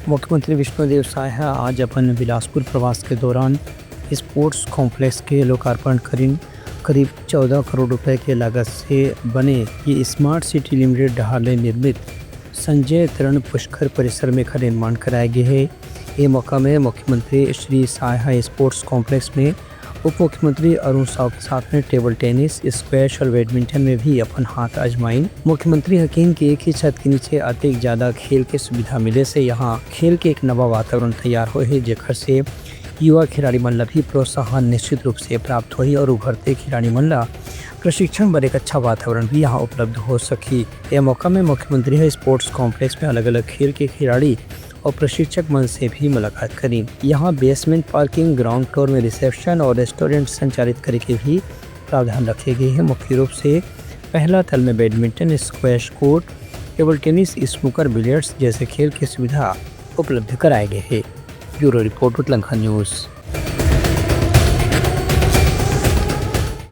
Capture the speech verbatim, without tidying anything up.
मुख्यमंत्री विष्णुदेव साय ह आज अपन बिलासपुर प्रवास के दौरान स्पोर्ट्स कॉम्प्लेक्स के लोकार्पण करिन। करीब चौदह करोड़ रुपए के लागत से बने ये स्मार्ट सिटी लिमिटेड डहार ले निर्मित संजय तरण पुष्कर परिसर में एखर निर्माण कराए गे हे। ए मौका में मुख्यमंत्री श्री साय ह स्पोर्ट्स कॉम्प्लेक्स में उप मुख्यमंत्री अरुण साव के साथ में टेबल टेनिस, स्क्वैश और बैडमिंटन में भी अपन हाथ आजमाइन। मुख्यमंत्री ह किहिन कि एक ही छत के नीचे अतेक ज्यादा खेल के सुविधा मिले से यहाँ खेल के एक नवा वातावरण तैयार होए हे, जेकर से युवा खिलाड़ी मन ला भी प्रोत्साहन निश्चित रूप से प्राप्त होही और उभरते खिलाड़ी मन ला प्रशिक्षण बर एक अच्छा वातावरण भी यहाँ उपलब्ध हो सकही। यह मौका में मुख्यमंत्री ह स्पोर्ट्स कॉम्प्लेक्स में अलग-अलग खेल के खिलाड़ी और प्रशिक्षक मन से भी मुलाकात करिन। यहाँ बेसमेंट पार्किंग, ग्राउंड फ्लोर में रिसेप्शन और रेस्टोरेंट संचालित करे के भी प्रावधान रखे गए हैं। मुख्य रूप से पहला तल में badminton, squash court, table tennis, snooker, billiards जैसे खेल की सुविधा उपलब्ध कराए गए हैं। ब्यूरो रिपोर्ट, उतलंखा न्यूज़।